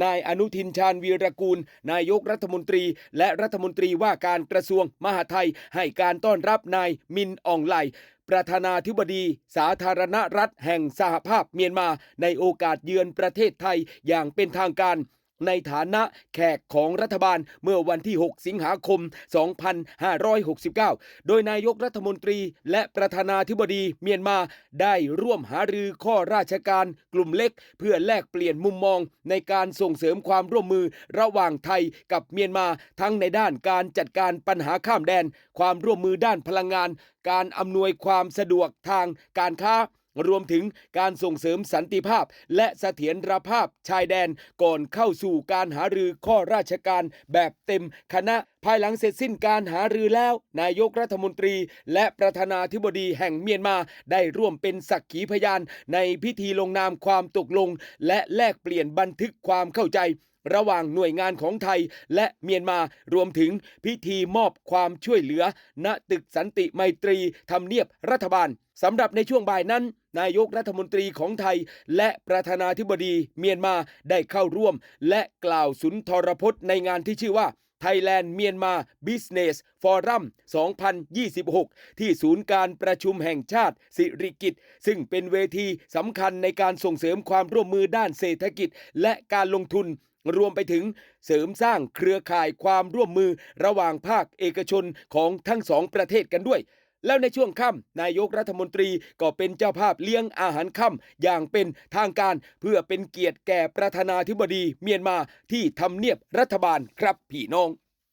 ນາຍອະນຸທິນ ຊານວີລະກູນ ນາຍົກລັດຖະມົນຕີ ແລະ ລັດຖະມົນຕີວ່າການກະຊວງມະຫາດໄທ ໃຫ້ການຕ້ອນຮັບນາຍ ມິນ ອອງໄລ ປະທານາທິບໍດີສາທາລະນະລັດແຫ່ງສະຫະພາບມຽນມາ ໃນໂອກາດເຢືອນປະເທດໄທຢ່າງເປັນທາງການ ໃນຖານະແຂກຂອງລັດຖະບານ ເມື່ອວັນທີ ຫົກ ສິງຫາຄົມ ສອງພັນຫ້າຮ້ອຍຫົກສິບເກົ້າ ໂດຍນາຍົກລັດຖະມົນຕີ ແລະ ປະທານາທິບໍດີມຽນມາ ໄດ້ຮ່ວມຫາລືຂໍ້ລາຊະການກຸ່ມເລັກ ເພື່ອແລກປ່ຽນມຸມມອງໃນການສົ່ງເສີມຄວາມຮ່ວມມືລະຫວ່າງໄທກັບມຽນມາ ທັງໃນດ້ານການຈັດການບັນຫາຂ້າມແດນ, ຄວາມຮ່ວມມືດ້ານພະລັງງານ, ການອຳນວຍຄວາມສະດວກທາງການຄ້າ, ລວມເຖິງການສົ່ງເສີມສັນຕິພາບ ແລະ ສະຖຽນລະພາບຊາຍແດນ ກ່ອນເຂົ້າສູ່ການຫາລືຂໍ້ລາຊະການແບບເຕັມຄະນະ. ພາຍຫຼັງເສັດສິ້ນການຫາລືແລ້ວ, ນາຍົກລັດຖະມົນຕີ ແລະ ປະທານາທິບໍດີແຫ່ງມຽນມາ ໄດ້ຮ່ວມເປັນສັກຂີພະຍານໃນພິທີລົງນາມຄວາມຕົກລົງ ແລະ ແລກປ່ຽນບັນທຶກຄວາມເຂົ້າໃຈ ລະຫວ່າງໜ່ວຍງານຂອງໄທ ແລະ ມຽນມາ, ລວມເຖິງພິທີມອບຄວາມຊ່ວຍເຫຼືອ ນະຕຶກສັນຕິໄມຕີທຳນຽບລັດຖະບານ. ສຳລັບໃນຊ່ວງບ່າຍນັ້ນ, ນາຍົກລັດຖະມົນຕີຂອງໄທ ແລະ ປະທານາທິບໍດີມຽນມາ ໄດ້ເຂົ້າຮ່ວມ ແລະ ກ່າວສຸນທອນລະພົດໃນງານທີ່ຊື່ວ່າ Thailand Myanmar Business Forum ສອງພັນຊາວຫົກ ທີ່ສູນການປະຊຸມແຫ່ງຊາດສິລິກິດ, ຊຶ່ງເປັນເວທີສຳຄັນໃນການສົ່ງເສີມຄວາມຮ່ວມມືດ້ານເສດຖະກິດ ແລະ ການລົງທຶນ, ລວມໄປເຖິງເສີມສ້າງເຄືອຂ່າຍຄວາມຮ່ວມມືລະຫວ່າງພາກເອກະຊົນຂອງທັງສອງປະເທດກັນດ້ວຍ. ແລ້ວໃນຊ່ວງຄ່ຳ, ນາຍົກລັດຖະມົນຕີກໍເປັນເຈົ້າພາບລ້ຽງອາຫານຄ່ຳຢ່າງເປັນທາງການ ເພື່ອເປັນກຽດແກ່ປະທານາທິບໍດີມຽນມາທີ່ທຳນຽບລັດຖະບານ ຄັບພີ່ນ້ອງ.